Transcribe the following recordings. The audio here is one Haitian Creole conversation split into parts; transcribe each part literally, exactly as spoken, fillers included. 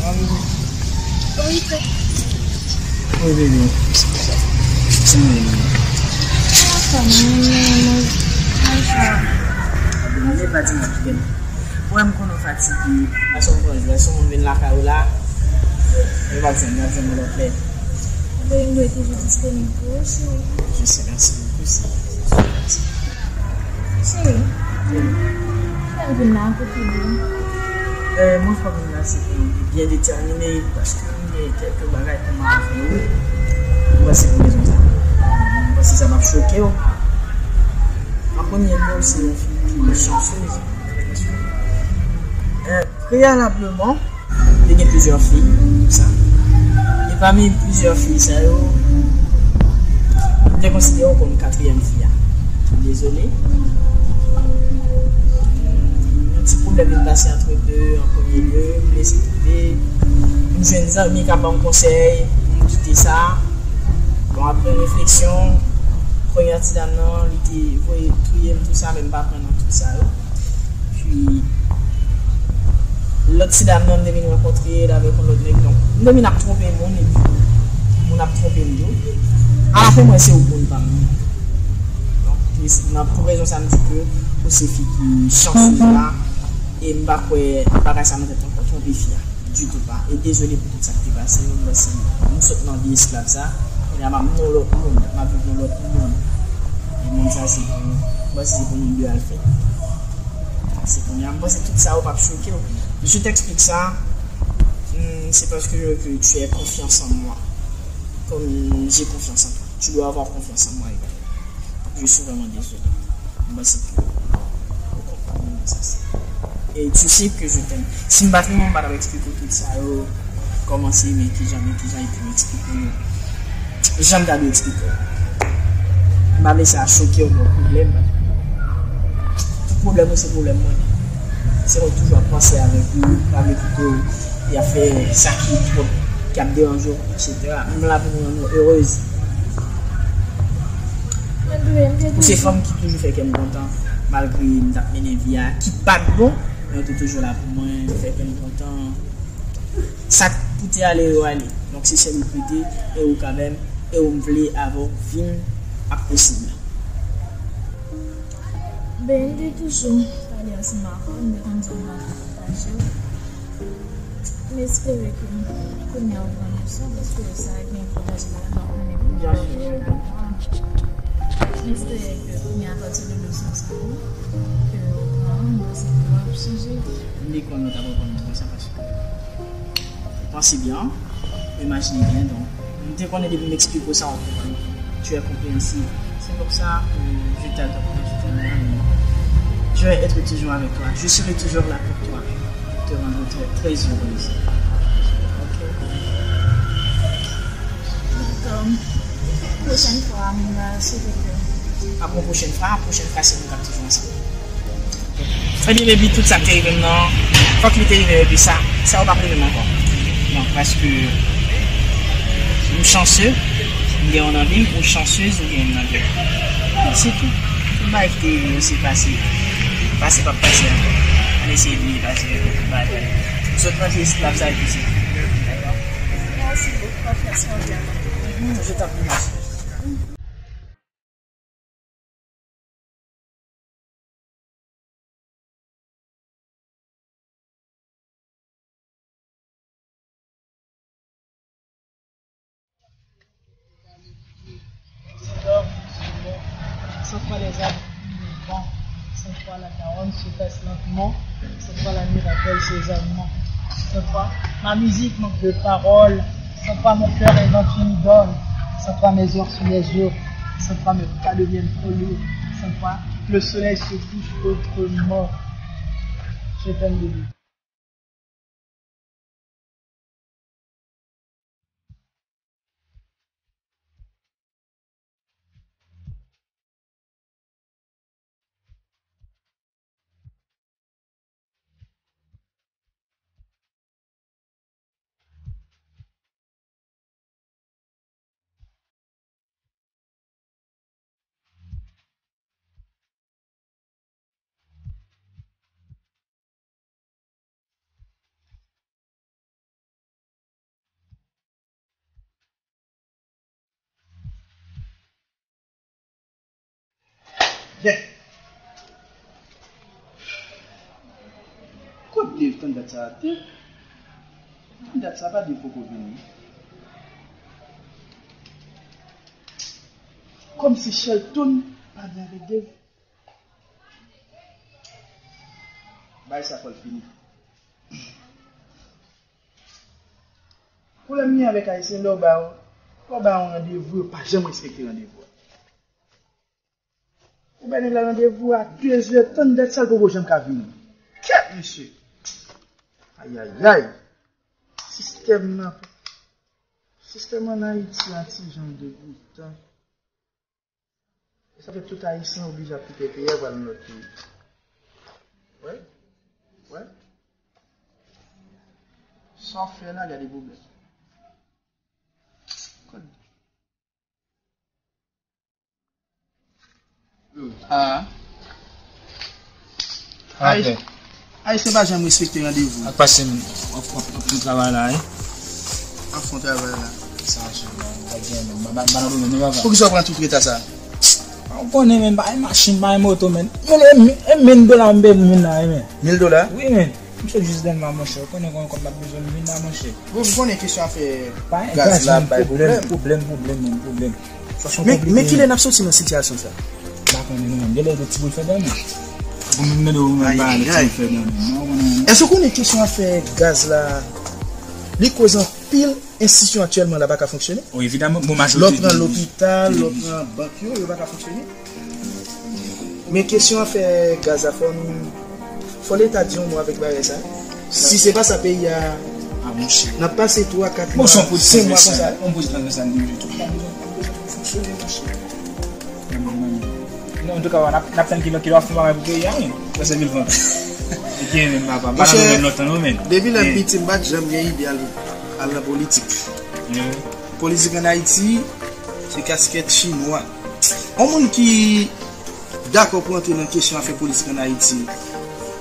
Wi, bebe. Sa mwen ye. Sa mwen ye. Mwen pa di mwen ki bèl. Mwen, m konnen w fatige. Gason m pran jwè, si yon moun vin lakay ou la, yo pa di m, yo di m lòt lè. Bebe, m dwe toujou disponib pou ou, cheri. Je sais, merci beaucoup, c'est gentil. Cheri, fè m vin la pou ki byen. Eh, mwen fè w vin la, se pou yon byen detèmine, paske m gen kèlke bagay pou m al fè, wi. M panse pou rezon sa. M panse sa p ap choke w. An premye lye, w se yon fi ki chansez. Eh, preyalableman, te gen plizyè fi, sa. E pami plizyè fi sa yo, m te konsidere w kòm katriyèm fi a. Dezole. Yon ti pwoblèm vin pase antre de, an premye lye, m lese tonbe. M jwenn zanmi k ap ban m konsèy pou m kite sa. Bon, apre refleksyon, premyè ti dam nan, li te voye touye m, tou sa, men m pa pran nan tout sa yo. Pi, lòt ti dam nan, m te vin rankontre l avèk yon lòt nèg. Donk, m te vin ap twonpe moun, epi moun ap twonpe m tou. Alafen, mwen, se ou moun pa m. Donk, e s-, nan, pou rezon sa, m di ke ou se fi ki chansez la, e m pa kwè bagay sa nan tèt mwen pou twonpe fi a. Ditou pa. E dezole pou tout sa ki te pase yo, m panse m sot nan vi esklav sa. Kounye a m ap nan lòt mond, m ap viv nan lòt mond. E mond sa se pou, m panse se pou nou de al fè. Se kounye a, m panse tout sa yo p ap choke w. Je t'explique ça, hmm, c'est parce que je veux que tu aies confiance en moi. Comme j'ai confiance en toi. Tu dois avoir confiance en moi également. Je suis vraiment désolé. M panse ke ou konprann mwen sa se. Et tu sais que je t'aime. Si m pa t renmen w, m pa t ap eksplike w tout sa yo. Kòmanse, men kijan, men kijan, epi m eksplike w jan m ta dwe eksplike w. M pa vle sa choke w, bon, pwoblèm. Tout pwoblèm ou se pwoblèm mwen. Se mwen ki toujou ap panse avèk ou, m pa vle kite w, y ap fè sa ki twòp, k ap deranje w, et cetera. M la pou m rann ou erez. Ou se fanm ki toujou fè kè m kontan, malgre m t ap mennen vi a ki pa t bon, men ou te toujou la pou mwen, fè kè m kontan. Sa k pou te ale yo ale. Donk se sèl ou k rete, e ou kanmenm, e ou m vle avè w vin ap posib. Ben, m te toujou pale ansanm avè w, m te konn di w m pa pataje w. M espere ke kounye a ou pran leson, paske sa gen kouraj la, m ap mennen pou mwen avwa. M espere ke kounye a, apati de leson sa yo, ke ou pran, m panse ke w ap chanje. M te konn ou t ap reponn mwen konsa, paske ou panse byen, ou imajine byen, donk, m te konnen depi m eksplike w sa, w ap konprann. Tu es compréhensive. C'est pour ça que je t'adore, je t'aime énormément. Je vais être toujours avec toi. Je serai toujours là pour toi. Te rendre très, très heureuse. Ok? Donk, pwochèn fwa, m swete ke... Pa gen pwochèn fwa, pwochèn fwa se nou k ap toujou ansanm. Ebyen, baby, tout sa k te rive m nan, fòk li te rive m, epi sa, sa yo p ap rive m ankò. Non, paske m chanse, m gen w nan vi m, ou chansez, ou gen m nan vi w. Se tou. Tout bagay ki te rive yo, se pase. Pase p ap pase ankò. Ann eseye bliye pase yo, tout bagay pale. M sot nan vi esklav sa epi se tou. Dakò? Merci beaucoup, konfyans mwen vle. Mhm, je t'en prie, ma chérie. Sentwa les arbres qui le vent, sentwa la daronne se passe lentement, sentwa la nuit rappelle ses amants, sentwa ma musique manque de parole, sentwa mon cœur invente une idole, sentwa mes heures sont les heures, sentwa mes pas deviennent trop lourds, sentwa le soleil se couche autrement. Je t'aime, bébé. Dè. Kot Dave tann dat sa a? Dave? Tann dat sa a pa Dave poko vini. Kòmsi Shelton pa byen avèk Dave. Bay sa fò l fini. Pwoblèm li avèk Ayisyen, lè w ba yo, lè w ba yo yon randevou, yo pa janm respekte randevou a. Ou bay nèg la randevou a de zè, tann dat sa l poko janm ka vini. Kèt mesye! Ayayay! Sistèm nan, sistèm ann Ayiti a ti jan degoutan. E sa fè tout Ayisyen oblije ap kite peyi a pou al nan lòt peyi. Wè? Wè? Sa w fè la, gade pwoblèm. Kòd. Ah. Ay, Ayisyen pa janm respekte randevou. Ak pase m, w ap, w ap, w ap fè travay la, wi. W ap fè travay la. Sa se bon, pa gen, men, ba, ba, ba nan domèn, non, papa. Poukisa w pran tout reta sa? Ou konnen, men, pa gen machin, pa gen moto, men. Men, e, e, mil dola m peye pou vin la, wi, men. Mil dola? Wi, men. M sot jis Dènma, monchè. Ou konnen kòman kòb m ap bezwen m vin la, monchè. Wi, m konnen kesyon afè gaz la bay pwoblèm. Pwoblèm, pwoblèm, men, pwoblèm. Men, men kilè n ap soti nan sitiyasyon sa? M pa konnen non, men. Genlè de ti boul fè dòmi. Bon, menm nan de ou menm ba le ti boul fè dòmi. Èske w konnen kesyon afè gaz la, li koz anpil enstitisyon aktyèlman la pa ka fonksyone? O, evidaman, bon, majorite. Lè w pran lopital, lè w pran bank yo, yo pa ka fonksyone. Men kesyon afè gaz la, fò nou, fò Leta di yon mo avèk bagay sa. Si se pa sa, peyi a, n ap pase twa, kat mwa, senk mwa konsa. Yon pwogram transvèsal li menm tou. Non, antouka, n ap, n ap tann ki lòt, ki lòt fè bagay pou peyi a, wi. Sa se mil frank. E ki menm papa, m pa nan domèn lontan non, men. Depi lè m piti, m pa t janm gen ide al, al nan politik. Politik ann Ayiti, se kaskèt chinwa. Yon moun ki dakò pou antre nan kesyon afè politik ann Ayiti,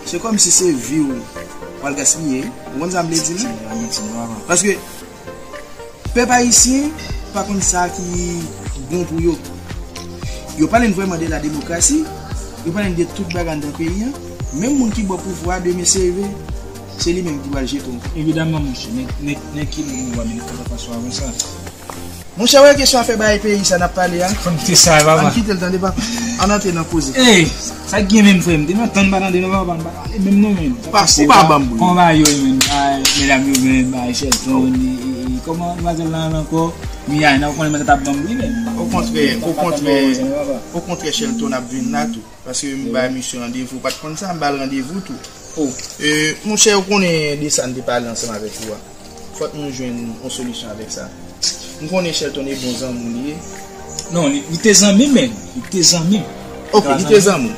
se kòmsi se vi w w al gaspiye. Ou konn sa m vle di la? Paske pèp ayisyen pa konn sa ki bon pou yo. Yo pale n vrèman de la demokrasi, yo pale n de tout bagay anndan peyi a. Menm moun ki bò pouvwa a, demen se leve, se li menm ki pral jete w. Evidaman, monchè, nèg, nèg, nèg ki nan pouvwa, men, fò sa. Monchè, wè kesyon afè bay peyi sa n ap pale a. Fò n kite sa, papa. Ann kite l tande, papa. Ann antre nan koze. Ey, sa k gen menm, frè m? Depi lontan n pa tande non, papa, n pa pale menm non, menm. Ou pa, ou pa ban m bri. Konba yo, menm, bay, medam yo, menm, bay, Shelton, e, e, e, kòman madmwazèl la ankò? Miyay, nan, ou konnen madmwazèl t ap ban m bri, menm. Okontrè, okontrè, okontrè, Shelton ap vin la tou. Paske m bay misye randevou, ou pa t konn sa, m ba l randevou tou. O, e, monchè, ou konnen de sa n te pale ansanm avèk ou a. Fòk nou jwenn yon solisyon avèk sa. M konnen Shelton e bon zanmi w li ye. Non, li, li te zanmi m, men. Li te zanmi m. Ok, li te zanmi w.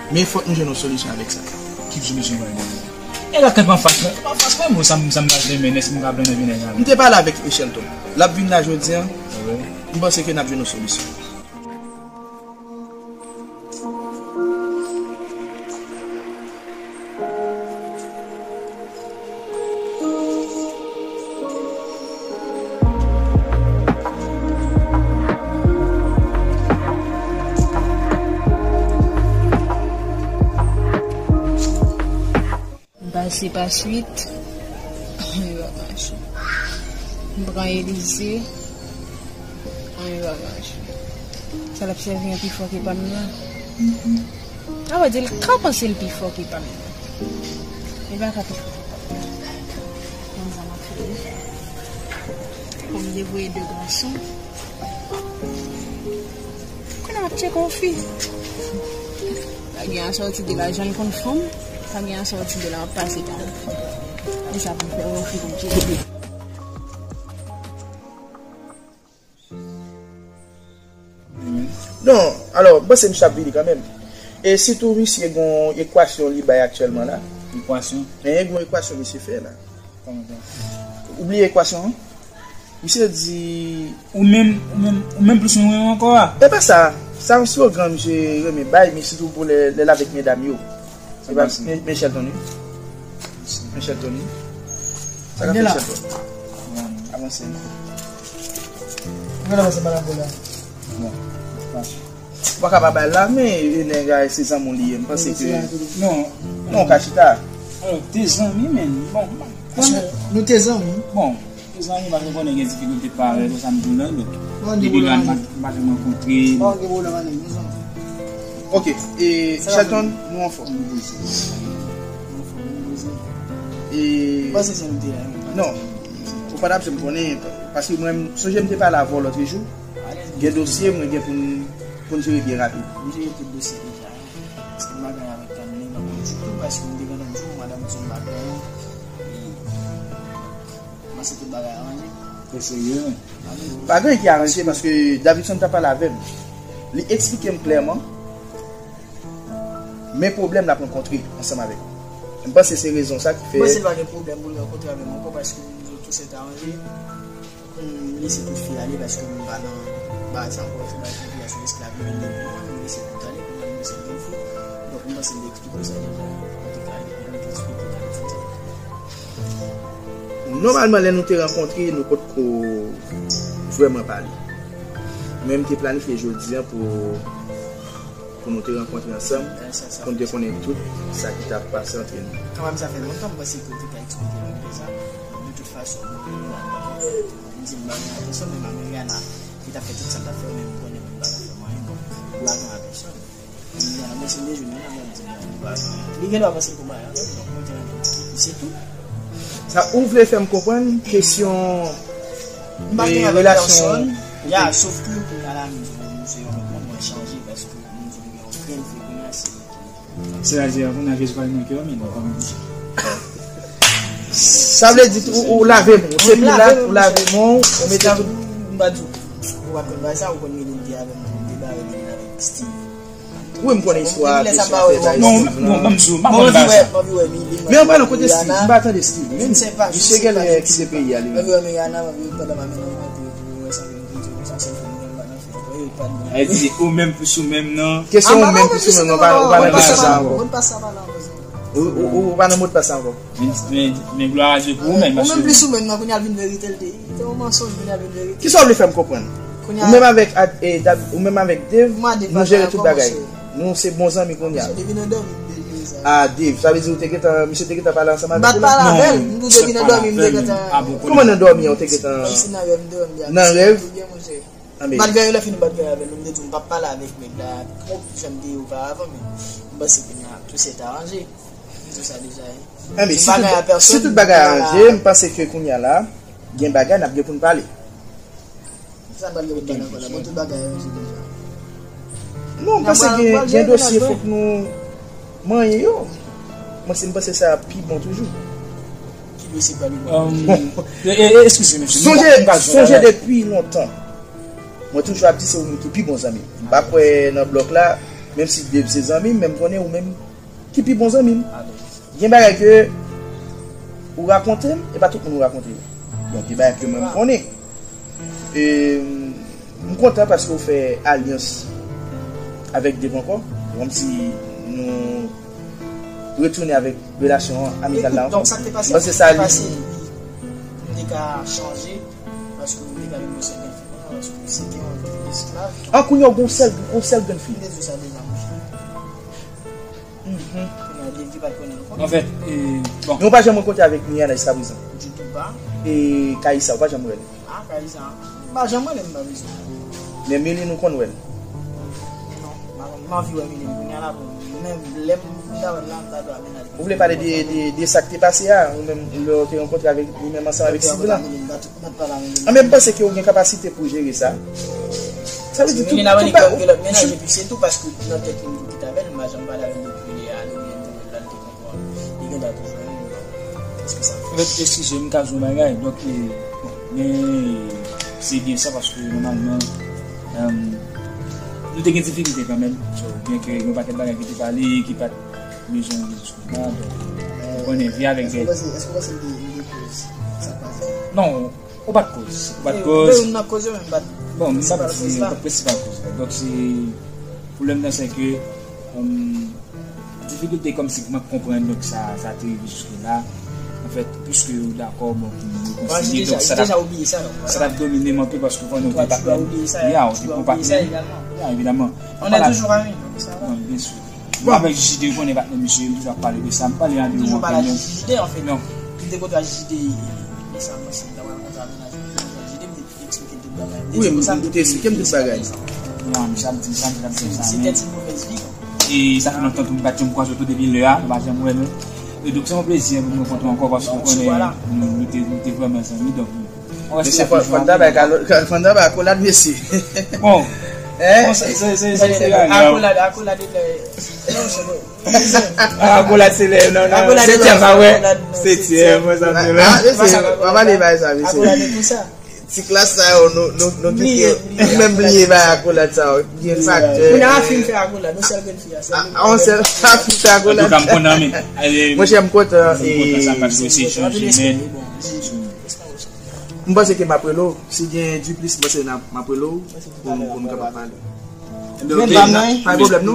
Men fòk nou jwenn yon solisyon avèk sa. Ki solisyon w pral jwenn? E la, kanpe anfas mwen, kanpe anfas mwen, mwen, sa m, sa m pral renmen, èske m ka pran nan vin avè l? M te pale avèk Shelton. L ap vin la jodi a. M panse ke n ap jwenn yon solisyon. M pase pa swit, anyen pa mache. M pran Elize, anyen pa mache. Sa l ap sèvi an pi fò ke pa m nan. A vrè di, l ka panse l pi fò ke pa m nan. Li pa ka pi fò ke pa m nan. Konn sa m ap fè. Fò m devoye de gason. Kounye a m ap tcheke yon fi. Pa gen asòti de la, jan l konn fanm. Pa gen asòti de la, m ap pase pa yon fi. Men sa pou m fè yon fi pou m tcheke. Non, alò, m panse misye ap vini kanmenm. E sitou misye gen yon ekwasyon li bay aktyèlman la. Ekwasyon? Gen yon ekwasyon misye fè la. Kòman sa? Ou bliye ekwasyon an? Misye di. Ou menm, ou menm, ou menm plis mwen renmen ankò a. E pa sa. Sa yon slogan misye renmen bay, men sitou pou lè, lè l avèk medam yo. Se pa, men, men Shelton, wi. Men Shelton, wi. Sa k ap fèt Shelton? Avanse. Mwen avanse pa la pou la. Bon, mache. Ou pa ka pa ba l la, men e nèg la, se zanmi w li ye. M panse ke. Non, non, ka chita. Alò, te zanmi, men. Bon, paske nou te zanmi. Bon, te zanmi, paske konnen gen difikilte parèy, konsa m di w la, donk. Depi lè m pa janm rankontre. Ok, e Shelton, nou anfòm. E. Non, ou pa t ap janm konnen, paske mwen, sonje m te pale avè w lòtrejou, gen dosye mwen gen pou n, pou n jere byen rapid. M jere tout dosye deja. Paske m pa gen avèk tann li, m ap konn di tou, paske m te kontan di w, madanm di m pa gen, e, m panse tout bagay aranje. Trè serye, wi. Pa gen ki aranje, paske Davidson ta pale avè m. Li eksplike m klèman, men pwoblèm l ap rankontre ansanm avèk m. M panse se rezon sa ki fè. M panse l pa gen pwoblèm pou l rankontre avè m ankò, paske m di w tout se ta aranje. M lese tout fi ale paske m pa nan bagay sa ankò, se bagay konplikasyon esklav yo vin depi lwen, m lese tout ale, kounye a m lese l vin fou. Donk, m panse m te eksplike w sa deja, m te ka, m te eksplike w kalite sa. Nòmalman, lè nou te rankontre, nou potko vrèman pale. Men m te planifye jodi a pou pou nou te rankontre ansanm, pou n te konnen tout sa ki t ap pase antre nou. Kanmenm, sa fè lontan m panse ke w te ka eksplike nou de sa. De tout fason, m di m pa gen atansyon, men Mariana, li t ap fè tout sa l t ap fè, men m konnen m pa ka fè mwayen, bon, m pa gen atansyon. Mariana, mwen se lejou, men la, mwen di m pa gen. Li gen dwa panse l pou Mariana, donk, mwen te renmen li, se tou. Sa ou vle fè m konprann, kesyon M pa gen avèk pèsòn. Ya, sof ke kounye a la, nou, nou se yon lòt moun, mwen chanje paske moun di m gen yon grenn fi kounye a, se. Sètadi, kounye a, Jezi pa nan kè w, men non, kòman. Sa vle di, ou, ou lave men w, se pi la, ou lave men w, ou mete tout. M pa di w, ou pa konn bagay sa, ou konn Melinda avè m, m te bare Melinda avèk Steve. Wi, m konnen istwa a, kesyon afè bay Steve lan. Non, non, ban m di w, m pa konn bagay sa. Men an palan kote Steve, m pa tande Steve menm. Misye genlè kite peyi a li menm. Sa vle di ou menm plis ou menm nan. Kesyon ou menm plis ou menm nan, ou pa, ou pa nan kesyon sa ankò. Ou, ou, ou pa nan modpas sa ankò. Men, men, men glwa a Dye pou ou menm, paske ou menm plis ou menm nan, kounye a l vin verite l te ye. Se yon mansonj, kounye a l vin verite. Kisa w vle fè m konprann? Ou menm avèk Ad-, e, Dab-, ou menm avèk Dave, nou jere tout bagay. Nou se bon zanmi kounye a. Depi nan dòmi, m te jere sa. Ah, Dave, sa vle di ou te gentan, misye te gentan pale ansanm avèk ou la? M pa t pale avè l, m di w depi nan dòmi, m te gentan. Kòman nan dòmi an, ou te gentan? Kòmsi nan rèv, m te wè m di a. Nan rèv? Wi, monchè. M pa t gen anyen lè fini, m pa t gen anyen avè l, m te di w m p ap pale avèk nèg la, twòp jan m te ye oparavan, men m panse kounye a, tout se ta ranje. M di w sa deja, wi. Anben, si tout bagay aranje, m panse ke kounye a la, gen bagay n ap gen pou n pale. Sa n pral gen pou n pale ankò la, bon, tout bagay aranje deja. Non, m panse gen, gen dosye fòk nou manyen yo. Mwen, si m panse sa pi bon toujou. Ki dosye pral pi bon? Bon. E, e, eskize, mesye. Sonje, sonje depi lontan. Mwen toujou ap di se ou menm ki pi bon zanmi m. M pa kwè nan blòk la, menm si Dave se zanmi m, men m konnen ou menm ki pi bon zanmi m. Gen bagay ke ou rakonte m, e pa tout moun ou rakonte yo. Donk, gen bagay ke mwen m konnen. E, m kontan paske ou fè alyans avèk Dave ankò. Kòmsi nou retounen avèk relasyon amikal la ankò. Donk, sa k te pase, m panse sa li. M te ka chanje, paske m te ka vin yon sèl grenn fi kounye a, paske se te yon esklav. An kounye a, ou gon sèl, gon sèl grenn fi. M te di w sa deja, monchè. Kounye a, Dave pa t konnen ankò. Anfèt, e, bon. Men ou pa janm rankontre avèk Miana jiska prezan? Ditou pa. E Kaïssa, ou pa janm wè l? Ah, Kaïssa, m pa janm wè l, m pa bezwen. Men Mili, nou konn wè l? Non, m pa konn, m anvi wè Mili kounye a la, bon, men lè m ta wè l la, m ta dwe amenaj. Ou vle pale de, de, de sa k te pase a, ou menm, lè w te rankontre avèk, ou menm ansanm avèk Steve lan? Anben, m panse ke ou gen kapasite pou w jere sa. Sa vle di tout, tout ba-, lòt mennaj, epi se tou, paske nan tèt li, m te kite avè l, m pa janm pale avè l depi lè a, nou menm, nou menm la, l te konprann. Li gen dwa toujou renmen m, bon, èske sa. Anfèt, eskize m, m ka di yon bagay. Donk, e, bon, men, se byen sa, paske nòmalman, e, nou te gen difikilte kanmenm. So, byenke gen yon pakèt bagay ki te pale, ki pa t bezwen rive jiskoutla, donk, ou konnen vi avèk de. Èske w panse, èske w panse m te, m te koz sa k pase? Non, ou pa t koz. Ou pa t koz. Youn nan koz yo, men m pa t, bon, m pa t di prensipal koz la. Donk, se, pwoblèm nan, se ke, um, difikilte kòmsi mwen konprann, donk, sa, sa te rive jiskoutla. Anfèt, piske yo dakò, bon, pou nou rekonsilye, donk, sa t ap domine m anpil paske ou konnen ou te patnè m. Ya, ou te pran patnè m. Evidaman. On est toujours amis, donc ça va. Non, byen si. Bon, avèk J J D, ou konnen patnè misye, m toujou ap pale de sa. M pale a de Toujou pale a J J D, an fèt. Non. M te kontre a J J D, e, e, sa, mwen, se m ta pral kontre a mennaj mwen, J J D, m te eksplike tout bagay. M te Wi, di konsa, m te eksplike m tout bagay. Non, misye ap di sa, misye ap di sa, Se men te ti movèz vi, kwa. E sa fè lontan tou m pa t janm kwaze w tou depi lè a, nou pa janm wè nou. E donk, se yon plezi pou m rankontre w ankò, paske ou konnen, nou, nou te, nou te vrèman zanmi, donk, Mesye, fò, fò n ta bay kalo-, fò n ta bay akolad, mesye. Bon. Hein? Bon, se, se, se, se, se, Akolad, akolad, e lè. Non, se bon. Akolad, se lè, non, non. Akolad, Setyèm, a wè. Akolad, non, Setyèm, mwen, sa m te la. Ah, mesye, pa pale bay sa, mesye. Akolad, e konsa. Ti klas sa yo, nou, nou, nou Bliye, kite, bliye, menm akolad. Bliye bay akolad sa yo. Gen faktè. Moun a fin fè akolad, nou sèl grenn fi a, sèl Ah, grenn on fi a. Sèl pa fin fè akolad. Antouka, m kontan, men. Monchè, m kontan, m kontan sa, e, paske se echanj, men. M panse ke m ap rele w. Si gen diplis, m panse n ap, m ap rele w pou nou, pou nou kapab pale. Men pa mwen. Pa gen pwoblèm, non.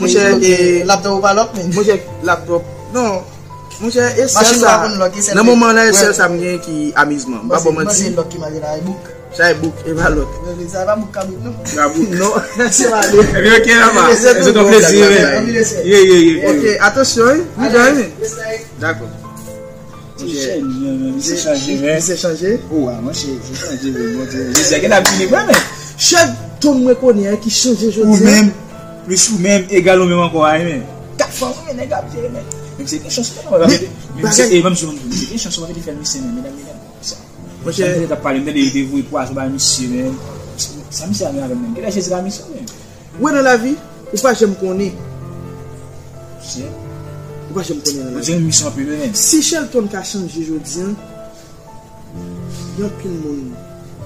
Monchè, e, laptop ou pa lòk, men. Monchè, laptop. Non. Monchè, e sèl sa. Nan moman la, e sèl sa m gen ki amizman. M pa ba w manti. Sa e bouk, e pa lòt. Sa e pa bouk kabrit, non. Kabrit, non. Se pa li. Ebyen, ok, papa. Se te yon plezi, men. Ye, ye, ye. Ok, atansyon, wi. Wi, jan, wi. Dakò. Ti chèn, men, men, misye chanje, men. Misye chanje? O, a, monchè, misye chanje, men, monchè. Jezi a gen ap vini, vre, men. Shelton, mwen konnen, ki chanje jodi a. Ou menm, plis ou menm, egal ou menm ankò, a, men. Kat fwa, wi, men, nèg ap jere, men. Men misye gen chans, men, men, men, misye, e, menm si misye gen chans, w ap fè misye, men, medam, medam, sa. Monchè. Sa misye t ap pale, m tande li te voye pwazon bay misye, men. Sa misye a gen avè m, men. Genlè Jezi pa misye, men. Wè nan lavi, ou pa janm konnen. Ou pa janm konnen nan lavi. Ou di misye anpil, men. Si Shelton ka chanje jodi a, gen anpil moun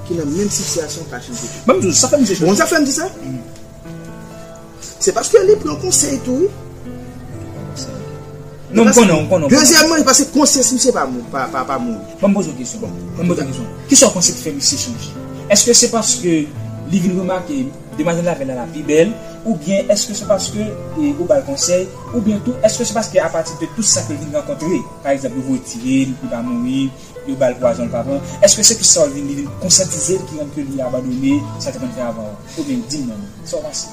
ki nan menm sitiyasyon ka chanje tou. Ban m di w, sa fè misye chanje. Bon, sa fè m di sa? Se paske li pran konsèy tou, wi. Non, m konnen, m konnen, m konnen. Dezyèmman, se paske konsyans misye pa mou-, pa, pa, pa mouri. Ban m poze w kesyon. Ban m poze w kesyon. Kisa w panse ki fè misye chanje? Èske se paske li vin remake demwazèl avè l la pi bèl, oubyen èske se paske, e, ou ba l konsèy, oubyen tou, èske se paske apati de tout sa ke l vin rankontre, pa egzanp, yo voye tire l, li pa mouri, yo ba l pwazon, l pa pran, èske se tout sa yo vin, li vin konsyantize l ki rann ke li abandone sa l te konn fè avan an? Oubyen di m non, sa w panse?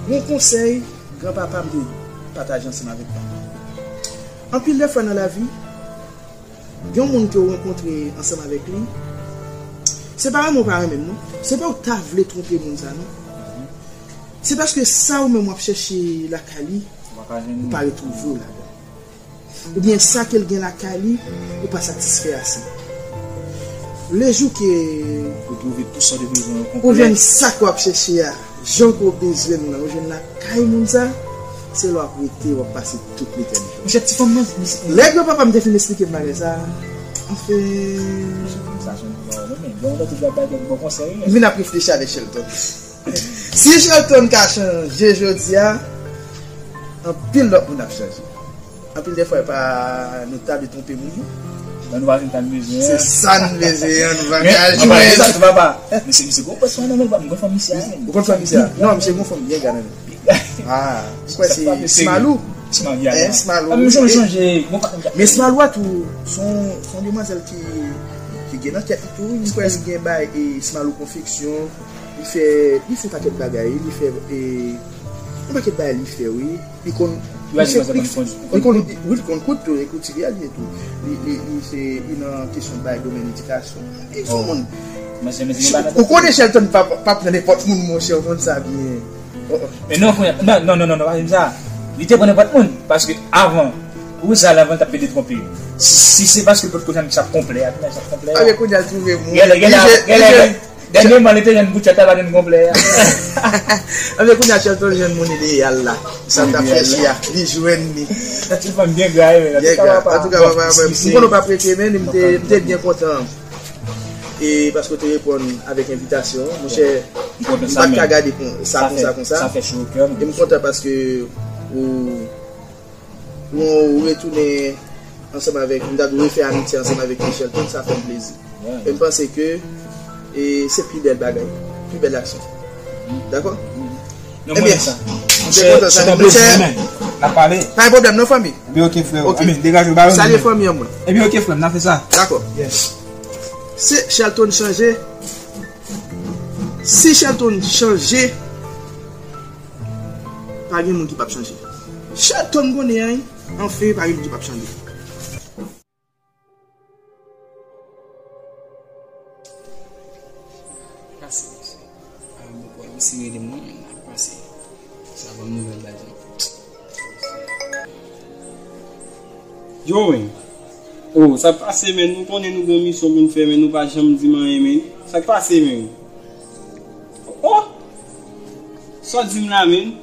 Yon konsèy granpapa m te pataje ansanm avèk mwen. Anpil de fwa nan lavi, gen yon moun ke w rankontre ansanm avèk li, se pa renmen w pa renmen l, non. Se pa w ta vle twonpe moun sa, non. Se paske sa ou menm w ap chèche lakay li, ou pa retwouve w ladan. Oubyen sa ke l gen lakay li, ou pa satisfè ase. Le jou ke Ou twouve tout sa w te bezwen, ou konplè. Ou jwenn sa ke w ap chèche a, jan ke w bezwen l lan, ou jwenn lakay moun sa, se la w ap rete, w ap pase tout letènite. Monchè, ti fanm nan, misye. Lè granpapa m te fin esplike m bagay sa, anfen. Sa se yon bon, men, bon, tout bagay, bon konsèy, men. M vin ap reflechi avèk Shelton. Si Shelton ka chanje jodi a, anpil lòt moun ap chanje. Anpil de fwa, e pa nou ta vle twonpe moun, non. Nan nou pa vin tan bezwen. Se sa n bezwen an, nou pa ka jwenn. Men, an palan de sa tou, papa. Mesye, mesye, gwo pòs nan men l, m konn fanmi sa. Ou konn fanmi sa? Non, misye gon fanm byen gade. Ah, m kwè se Smalou. Smalou, ya, ya. Smalou. Ah, men m chanje, bon, pa Men Smalou a tou, se yon, se yon demwazèl ki, ki gen nan tèt li tou. M kwè li gen bay, e, Smalou Konfeksyon. Li fè, li fè yon pakèt bagay, li fè, e, yon pakèt bagay li fè, wi. Li konn, li konn, wi, li konn koud tou, e koutiyè li ye tou. Li, li, li se, li nan kesyon bay domèn edikasyon. Li se yon moun. Ou konnen Shelton pa, pa pran nenpòt moun, monchè, ou konn sa byen. Men non, kounye a, non, non, non, non, non, pa di m sa. Li te pran nenpòt moun, paske avan, ou sa la, avan, l t ap pede twonpe. Si, si se paske l pot konnen sa konplè a, sa konplè a. Anben kounye a l twouve moun. Gèlè, gèlè, gèlè, dènyèman, li te jwenn bout chat la, pa jwenn konplè a. Anben kounye a Shelton jwenn moun ideyal la. Sa l t ap chèche a, li jwenn li. Ti fanm byen gra, wi, men. Antouka, papa, m konnen w p ap rete, men m te, m te byen kontan. E paske w te reponn avèk envitasyon an, monchè, m pa t ka gade kon, sa konsa, konsa. Sa fè cho o kè m. E m kontan paske ou, ou, ou retounen ansanm avèk, m ta di w refè amitye ansanm avèk Shelton, sa fè m plezi. E m panse ke, e, se pi bèl bagay, pi bèl aksyon. Dakò? Non, mwen sa. Monchè, se yon plezi, men. N ap pale. Pa gen pwoblèm, non, fanmi. Ebyen, ok, frè. Ok. Amèn. Degaje w, ba yo. Salye fanmi an, mwen. Ebyen, ok, frè m, n a fè sa. Dakò. Yes. Se Shelton chanje. Si Shelton chanje, pa gen moun ki p ap chanje. Shelton konnen, anfen, pa gen moun ki p ap chanje. Pase, mesye. A, bon, bòy, misye rele mwen, men, n ap pase. Sa ban m nouvèl la, jan. Yo, men. Oh, sa k pase, men? Nou konnen nou gen yon misyon pou n fè, men nou pa janm di m anyen, men. Sa k pase, men? Oh! Sa w di m la, men?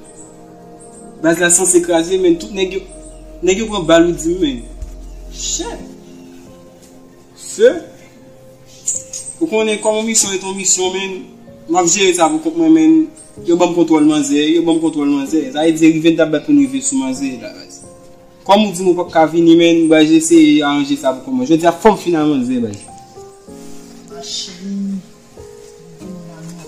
Baz la sanse kraze, men. Tout nèg yo, nèg yo pran bal, ou di m, men. Shit! Se, ou konnen kòman misyon ret yon misyon, men. M ap jere sa pou kont mwen, men. Yo ban m kontwòl manzè, yo ban m kontwòl manzè. Sa vle di, rive n t ap bat pou n rive sou manzè la, baz. Kòm ou di m ou p ap ka vini, men, m pral eseye aranje sa pou kòman. Jodi a, fò m fin a manzè, baz. Ma chérie, mon amour.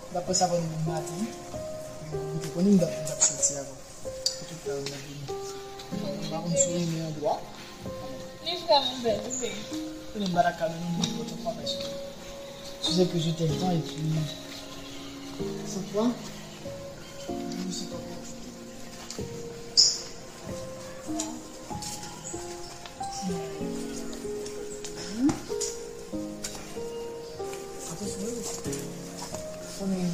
M t ap panse avè w demen maten. M te konnen m t ap, m t ap soti avè w. Pou tout tan m ap vini. M pa konn si w renmen andwa. Li vrèman bèl, wi, baby. Konnen m pa ta ka mennen w nenpòt fwa, paske tu sais que je t'aime tant et puis sans toi, je ne sais pas. Atansyon, wi. Konnen.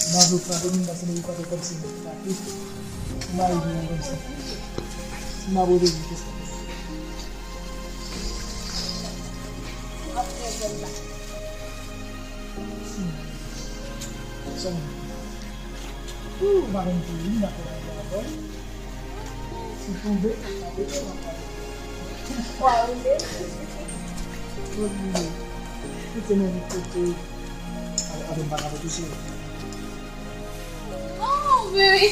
M ap frape moun, paske m frape kòm si m frape. M ap di kòm sa. M ap pwoteje kès la. Sa m. Ou pa konn pou li, m dakò avè w. Si tonbe, sa tonbe, sa tonbe. Wa, ou ye. Kote nou ye? Kote nou ye? Kote? Avè, avè m pa ka touche. Oh, baby.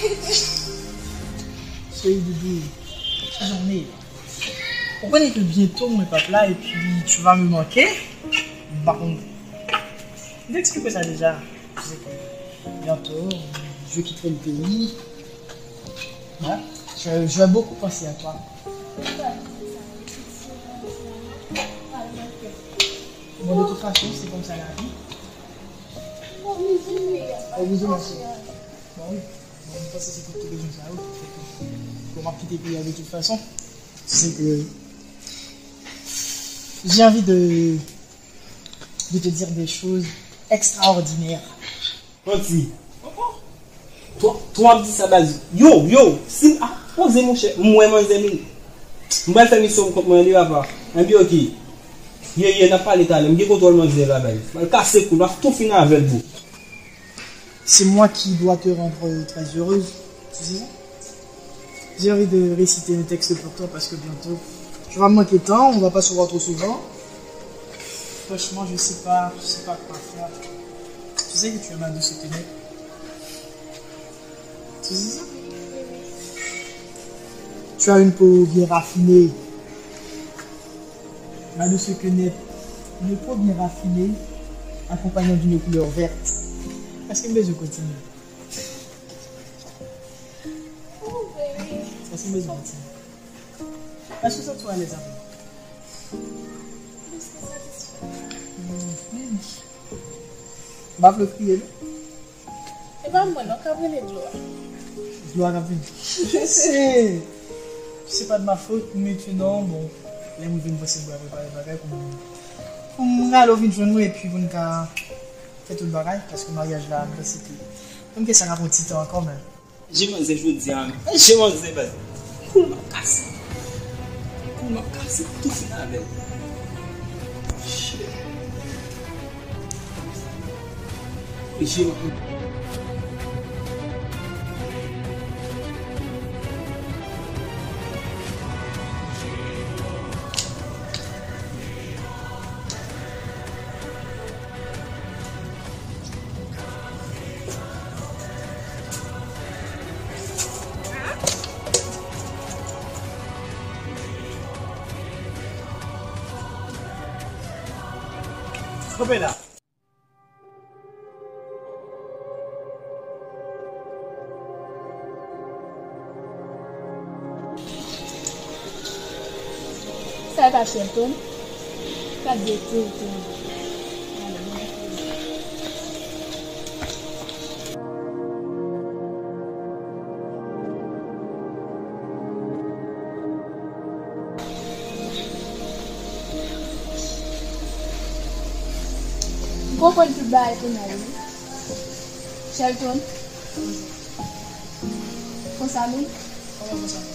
Cheri doudou, ki jan w ye? Ou konnen ke byento mwen p ap la epi tu vas me manquer. M pa konn. M te eksplike w sa deja. Tu sais que bientôt, je quitterai le pays. Hein? Je, je vais beaucoup penser à toi. Bon, de toute façon, c'est comme ça la vie. Obligé, ma chérie. Bon, oui. Bon, mwen panse se tout rezon sa yo ki fè ke, bon, m ap kite peyi a de toute façon. C'est que j'ai envie de, de te dire des choses extraordinaires. Manti. Twa, twa ap di sa, baz. Yo, yo, si m ap poze, monchè, m wè manzè, men m pral fè misyon m kont mwen, li papa. Anpi, ok. Ye, ye, n ap pale talè. M gen kontwòl manzè la, baz. M al kase kou l, m ap tou fini avè l, bro. C'est moi qui dois te rendre très heureuse. Tu sais ça? J'ai envie de réciter un texte pour toi parce que bientôt, tu vas me manquer tant, on va pas se voir trop souvent. Franchement, je sais pas, je sais pas quoi faire. Tu sais que tu es ma douce tenue. Tu sais ça? Tu as une peau bien raffinée. Ma douce tenue, une peau bien raffinée, accompagnée d'une couleur verte. Èske m bezwen kontinye? Èske m bezwen kontinye? Èske w santi w alèz avè m? M pa vle w kriye, non. E pa mwen, non, k ap rele dlo a. Dlo a k ap vini. Se, se pa de ma faute, men non, bon, lè m rive m panse m pral prepare bagay pou m, pou m rale w vin jwenn mwen, epi pou n ka fè tout bagay, paske maryaj la, m panse ke, menm ke sa ka pran ti tan ankò, men. Je manzè jodi a, men je manzè, baz. Kou l m ap kase. Kou l m ap kase, tou fini avè l. Shit. Je manzè. Kanpe la. Sa e pa Shelton? Gad de tou, tou. M konprann tout bagay kounye a wi. Shelton. Konsa menm? Kòman konsa menm?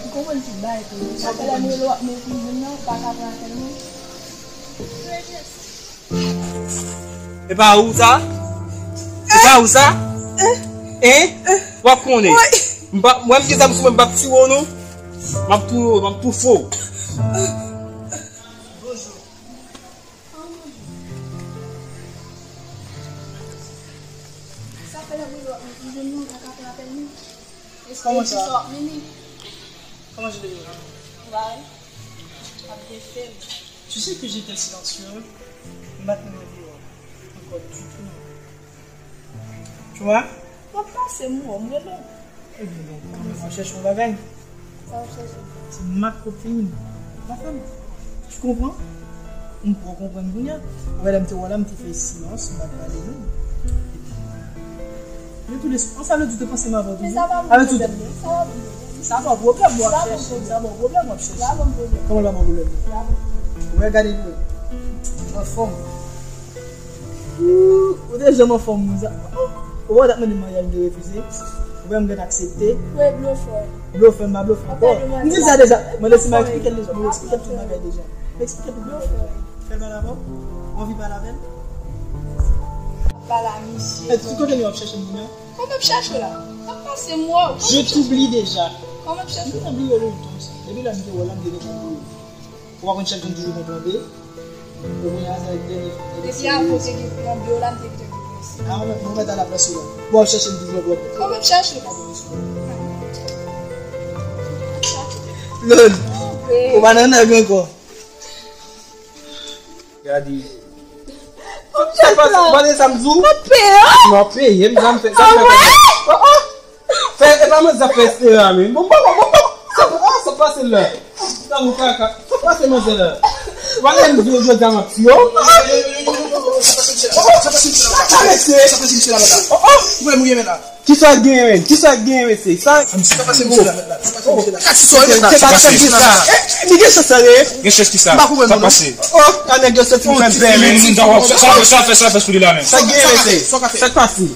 M konprann tout bagay kounye a. Sa fè lè m rele w ap mepri moun nan, ou pa ka pran apèl mwen. E pa ou sa? E pa ou sa? Hein? W ap konnen. M pa, mwen m gen zam sou mwen, m p ap tiye w non. M ap touye w, m ap toufe w. Sa fè lè m rele w ap mepri moun nan, ou pa ka pran apèl mwen. Kòman sa? Kòman je deviens? Ou pa wè? M ap byen fè l. Tu sais que j'étais silencieux, m pa t nan deyò ankò ditou non. Tu vois? W ap pase m wè, m rele w. Ebyen donk, w ap chèche yon bagay. Sa w ap chèche? Se ma copine, ma femme. Tu comprends? M pran w konprann kounye a. Ou wè lè m te wè w la, m te fè silans, m pa t pale menm. Epi, de tout espri, sa vle di w te panse m avè w toujou? Avè tout. Sa pa yon pwoblèm, w ap chèche. Sa pa yon pwoblèm, w ap chèche. Kòman l pa yon pwoblèm? Ou wè, gade pou wè. Anfòm. Ou, ou te janm anfòm moun sa. Ou pa t ap mande m maryaj, m te refize. Ou wè m gentan aksepte. Ou e blofè. Blofè, m pa blofè ankò. M di l sa deja. Mwen lese m eksplike l deja. Mwen eksplike l tout bagay deja. M eksplike l tout bagay. Fè l pale avè w. Ou anvi pale avè l? Pale a misye. Tout kote nou ap chèche moun nan. Kòman ap chache w la? Ap pase m wè w. Je t'oublie déjà. Kòman ap chache w? M te bliye w lontan sa. Depi lè m te wè w la, m te gentan bliye w. Ou pa konn chèche m toujou pran plan B? Ou konn sa dènye. Depi avan w te gen plan B w la, m te gentan gen plan C. A, ou mèt, ou mèt al apre sou la. Bon, w ap chèche m toujou pran plan. Kòman ap chache w la? Lòn, ou pa nan nèg ankò. Gade. Sa k pase? Ou pa tande sa m di w? M ap peye. M ap peye, m sa m fè, sa m fè kòman? Oh, oh. Fè, e pa mwen sa fè estera, men. Bon, bon, bon, bon, bon. Sa, ah, sa pase la. Sa nou kaka. Sa pase manzè la. Ou pa lè m di w jodi a m ap tiye w. Sa pase misye la, sa pase misye la, sa pase misye la, mèt la. Oh, oh. Ou wè m ri, mèt la. Kisa k genyen, men? Kisa k genyen, mesye? Sa, sa pase misye la, mèt la. Sa pase misye la. Sa pase misye la. Li gen chans la, wi. Gen chans kisa? M pa konprann non. Sa pase. Oh, a nèg yo soti yon ti fi. Sa, sa fè, sa fè sou li la, men. Sa k genyen, mesye? Sa k pase? Sa k pase?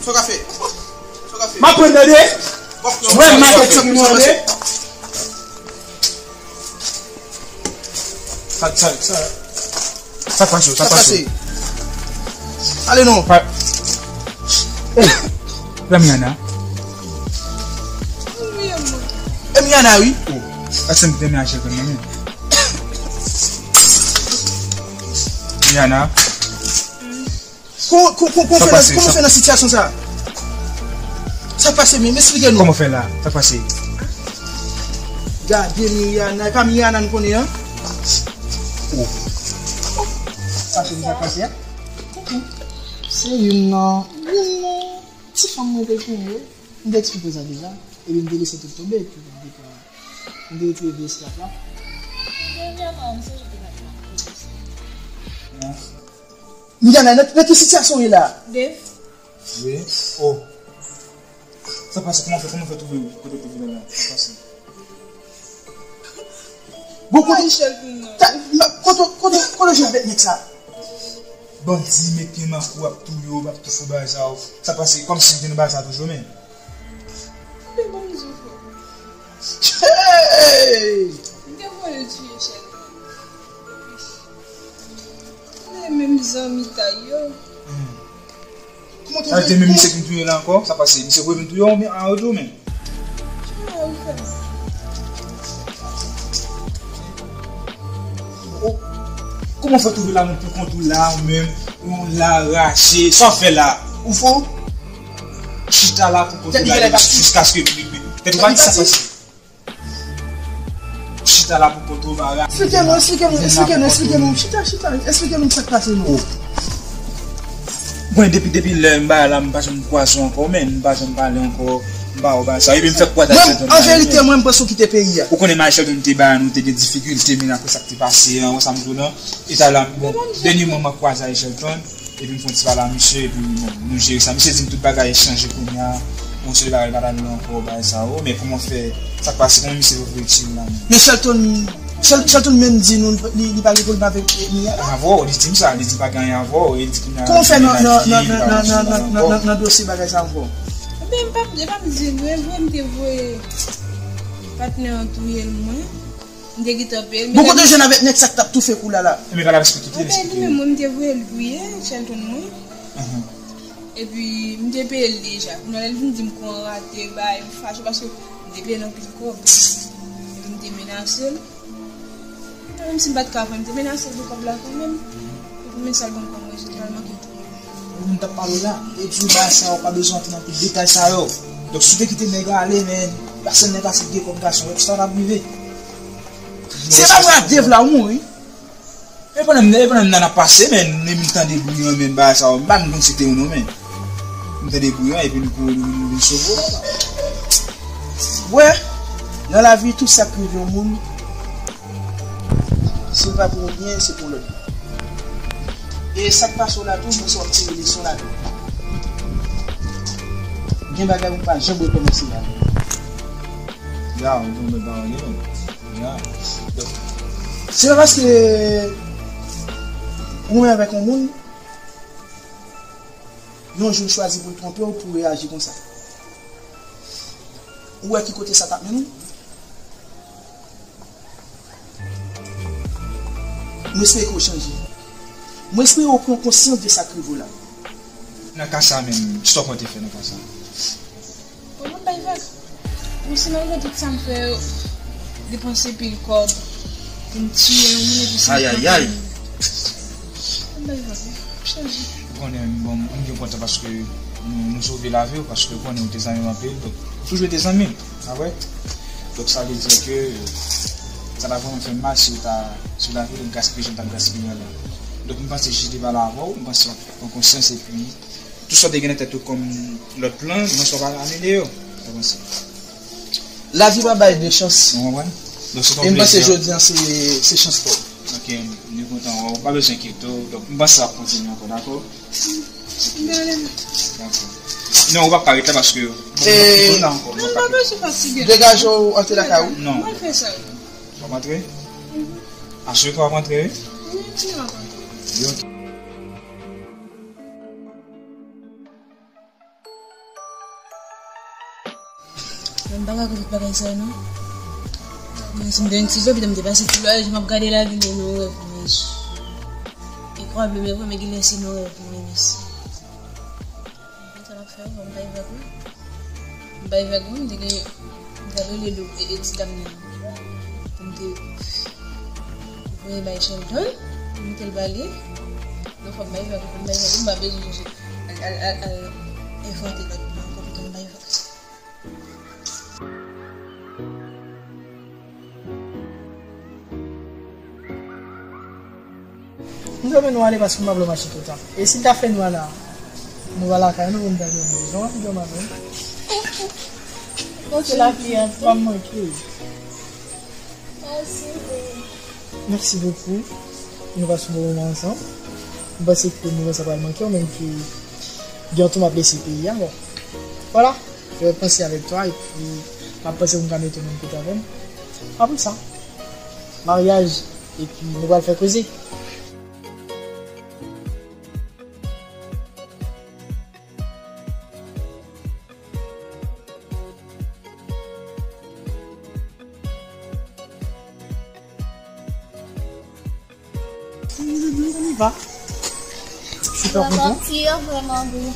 M ap pran tande. Mwen, m ap pran tande. Sa, sa, sa, sa pase, sa pase. Ale non. Pa, eh, Damiana. E Miana, wi. Oh, sa se m te menm aje kòm nan men. Miana. Kòman, kòman, kòman fè nan, kòman fè nan sitiyasyon sa? Sa pase, men, men esplike nou. Kòman fè la? Sa pase? Gade Miryana, e pa Miryana nou konnen an? Oh. Sa se sa pase a? Se youn nan, youn nan ti fanm mwen te genyen. M te eksplike w sa deja. Epi m te lese tout tonbe, epi m te pran, m te retire vye esklav la. Dènyèman, m sonje te bat la. Miryana, nan, nan ki sitiyasyon w ye la? Dev. Wi. Oh. Sa pase, kòman fè, kòman fè twouve kote twouve la? Sa pase. Bon, kote, kote, kote, kote w jwenn avèk nèg sa? Bandi mete makou ap touye w, ap toufe w bagay sa yo. Sa pase, kòmsi m te nan bagay sa toujou, men. Tande bon, m di w, frè. Hey! M te voye l tiye Shelton. Epi, se menm zanmitay yo. Hmm. Kòman te vin touye la ankò? Sa pase, misye vin touye w oubyen a yo tou menm? Kòman fè twouve la menm pou kont ou la, ou menm, ou la raje, sa w fè la? Ou fou? Chita la pou kont ou la jiskaske tèt ou pa di sa pase. Chita la pou kont ou, va ra. Eksplike nou, eksplike nou, eksplike nou, eksplike nou, chita, chita, eksplike nou sa k pase nou. Oh. Mwen, depi, depi lè m pa la, m pa janm kwaze w ankò, men m pa janm pale ankò. M pa wè bagay sa. Epi m fèk kwaze ak Shelton. Mwen, an verite, mwen, m panse w kite peyi a. Ou konnen Marie Shelton te ba nou, te gen difikilte, men apre sa k te pase an, wè sa m di w lan. E talè, bon, dènyèman, m kwaze ak Shelton, epi m fè yon ti pale a misye, epi, bon, nou jere sa. Misye di m tout bagay chanje kounye a, yon seri bagay pa t ale ankò, bagay sa yo. Men kòman fè, sa k pase, kòman misye voye ti la menm? Men Shelton, Shel-, Shelton menm di nou li, li pa gen pwoblèm avèk Mia. Avè w, li di m sa, li di pa gen anyen avè w, e li di kounye a. Kòman fè nan, nan, nan, nan dosye bagay sa ankò? Ebyen, m pa, e pa m di l, vre, vre, m te voye patnè an touye l, mwen. M te gentan peye l. Bon, kote w jwenn avèk nèg sa k t ap toufe kou la la? Men pa la, eksplike, kite l eksplike. Li menm, mwen, m te voye l touye, Shelton, mwen. Epi, m te peye l deja. Kounye a, lè l vin di m kou an rate, bay, m fache paske m te peye l anpil kòb. Epi, m te menase l. Menm si m pa t ka fè, m te menase l de kòb la kanmenm. Epi, men sa l ban m kòm rezilta, l manke touye m. Ou menm t ap pale la, e di w bagay sa yo, pa bezwen antre nan tout detay sa yo. Donk, si w te kite nèg la ale, men, pèsonn nèg la se de kòb gason, wè, sa t ap rive. Se pa vre, a Dave la, ou mouri. E pandan m, e pandan m nan ap pase, men, men m tande bri an, men bagay sa yo, m pa menm konn si te ou non, men. M tande bri an, epi m kouri, m vin sove w. Wè, nan lavi, tout sa k rive yon moun, si l pa pou yon byen, se pou lòt byen. E sa k pase w la tou, mwen sot tire leson ladan. Gen bagay ou pa janm rekòmanse la. Ya, ou janm pa wè, non. Ya. Donk, se pa paske ou renmen avèk yon moun, yon jou l chwazi pou l twonpe w, pou w reyaji konsa. Ou wè ki kote sa t ap mennen w? Mwen espere ke w chanje. Mwen espere w pran konsyans de sa k rive w la. Nan ka sa menm, kisa w konte fè nan ka sa? Bon, m ap bay vag. Bon, si malgre tout sa m fè yo, depanse pil kòb pou m tiye yon moun epi se... Ayayay. M ap bay vag, wi. M ap chanje. Ou konnen, bon, m byen kontan paske nou, nou sove lavi w, paske ou konnen ou te zanmi m anpil, donk ou toujou te zanmi m. A vre? Donk, sa vle di ke sa ta vrèman fè m mal si w ta, si w ta vin gaspiye jan w t ap gaspiye an la. Donk, m panse jis li pale avè w, m panse w ap pran konsyans epi tout sa w te gen nan tèt ou kòm lòt plan, m panse w ap amelyore yo. Ou panse? Lavi pa bay de chans. Ou konprann? Donk, se yon plezi. E m panse jodi a se, se chans pa w. Ok, nou kontan wè w. Pa bezwen enkyete w. Donk, m panse w ap kontinye ankò, dakò? Dakò. Non, ou p ap ka ret la paske bon, m ap kite w la ankò. Non, m pa bezwen fatige. Degaje w antre lakay ou. Non. Mwen fè sa. W ap antre? Asire ke w ap antre, wi? Wi, wi, m ap antre. Wi, ok. Mwen pa ka kwè tout bagay sa yo, non. Men si m te yon ti jèn, m te pase tout lòt, jan m ap gade lavi, men nan yon rèv mwen. E pwoblèm e vre, men genlè se nan rèv mwen, mèsi. Sa m ap fè, m bay vag, wi. M bay vag, wi, m te gen, m te rele do, e, e ti dam nan. Pou m te voye bay Shelton, pou m te l ba li. Non, fò m bay vag, fò m bay vag, m pa bezwen chèche al, al, al, al enfante lòt plan, fò m bay vag. M te vle nou ale paske m pa vle mache toutan. E si l ta fè nwa la, nou va lakay nou, nou ta gen bezwen, m te mande. Bon, se lavi a, pa manke. Mèsi. Mèsi bokou. Nou pase yon bon moman ansanm. M panse ke moman sa pral manke w, menm ke byento m ap lese peyi a, bon. Vwala. Fè panse avèk twa, epi m ap panse pou m ka mete w menm kote avè m. Apre sa, maryaj, epi nou pral fè koze. Super kontan. Vrèman gou.